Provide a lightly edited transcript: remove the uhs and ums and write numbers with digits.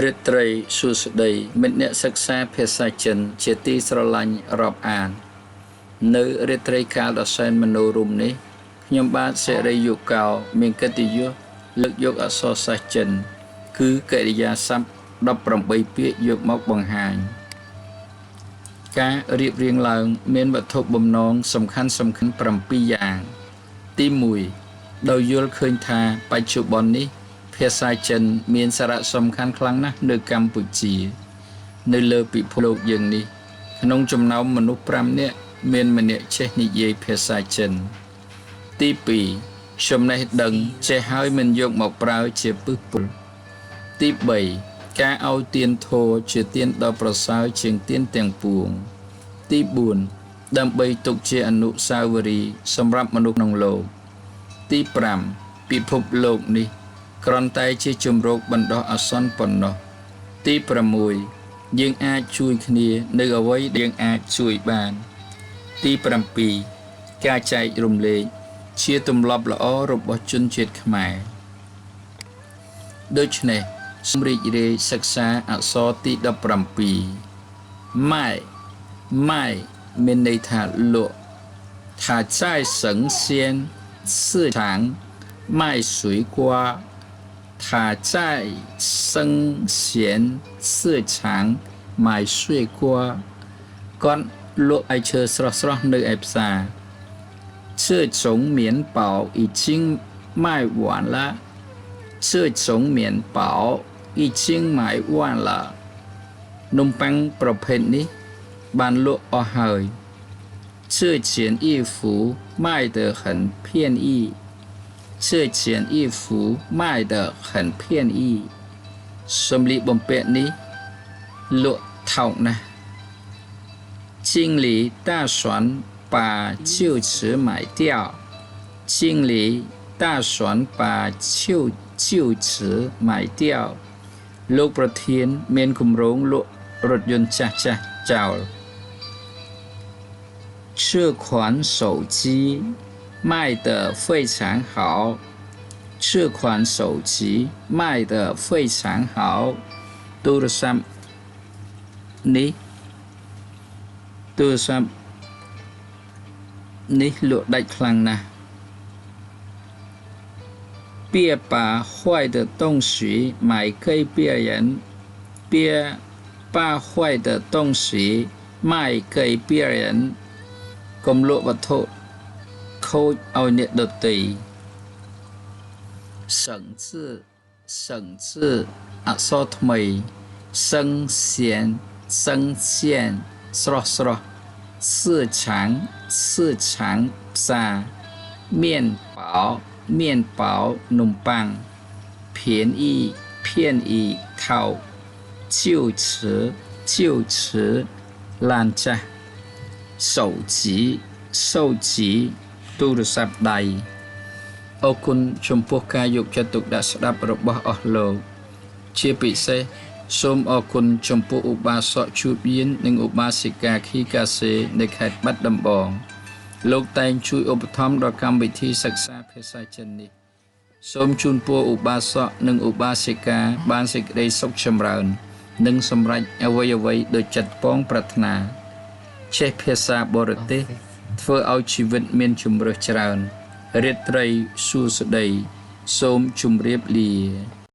រាត្រីសួស្តីមិត្តអ្នកសិក្សាភាសាចិនជាទីស្រឡាញ់រាប់អាន នៅរាត្រីកាលដ៏សែនមនោរម្យនេះខ្ញុំបាទសិរីយុកោមានកិត្តិយសលើកយកអក្សរសាស្ត្រចិន គឺកិរិយាសព្ទ18ពាក្យយកមកបង្ហាញ ការរៀបរៀងឡើងមានវត្ថុបំណងសំខាន់សំខាន់7យ៉ាង ទី1ដោយយល់ឃើញថាបច្ចុប្បន្ននេះ ភាសាចិនមានសារៈសំខាន់ខ្លាំងណាស់នៅកម្ពុជា នៅលើពិភពលោកយើងនេះ ក្នុងចំណោមមនុស្ស5នាក់មានម្នាក់ចេះនិយាយភាសាចិន ទី2ចំណេះដឹងចេះហើយមិនយកមកប្រើជាពឹសពុលទី3ការឲ្យទានធម៌ជាទានដ៏ប្រសើរជាងទានទាំងពួង ទី4ដើម្បីទុកជាអនុស្សាវរីយ៍សម្រាប់មនុស្សក្នុងលោក ទី5ពិភពលោកនេះគ្រាន់តែជាជំរកបណ្ដោះអាសន្នប៉ុណ្ណោះ ទី6យើងអាចជួយគ្នានៅអ្វីដែលយើងអាចជួយបាន ទី7ការចែករំលែកជាទម្លាប់ល្អរបស់ជនជាតិខ្មែរដូច្នេះសូមរីករាយសិក្សាអក្សរទី17ម៉ែម៉ែមានន័យថាលក់他在生鲜市场卖水果。他在生鲜市场卖水果គាត់លក់ផ្លែឈើស្រស់ៗនៅឯផ្សារ这种面包已经卖完了这种面包已经卖完了នំប៉័ងប្រភេទនេះបានលក់អស់ហើយ这件衣服卖得很便宜这件衣服卖得很便宜សម្លៀកបំពាក់នេះលក់ថោកណាស់经理打算把旧车卖掉经理打算把旧车卖掉លោកប្រធានមានគម្រោងលក់រថយន្តចាស់ៗចោល这款手机卖得非常好这款手机卖得非常好ទូរស័ព្ទនេះទូរស័ព្ទនេះលក់ដាច់ខ្លាំងណាស់别把坏的东西卖给别人别把坏的东西卖给别人កុំលក់វត្ថុខូចឲ្យអ្នកដទៃ省字省字អក្សរថ្មី生鲜生鲜ស្រស់ស្រស់市场市场ផ្សារ面包面包នំប៉័ង便宜便宜ថោក旧车旧车ឡានចាស់手机手机ទូរស័ព្ទដៃអរគុណចំពោះការយកចិត្តទុកដាក់ស្ដាប់របស់អស់លោក ជាពិសេសសូមអរគុណចំពោះឧបាសកជួបយាននិងឧបាសិកាខីកាសេនៅខេត្តបាត់ដំបង លោកតែងជួយឧបត្ថម្ភដល់កម្មវិធីសិក្សាភាសាចិននេះ សូមជូនពរឧបាសកនិងឧបាសិកាបានសេចក្តីសុខចម្រើន និងសម្រេចអ្វីអ្វីដោយចិត្តប៉ងប្រាថ្នា ចេះភាសាបរទេសធ្វើឲ្យជីវិតមានជម្រើសច្រើនរាត្រីសួស្តីសូមជម្រាបលា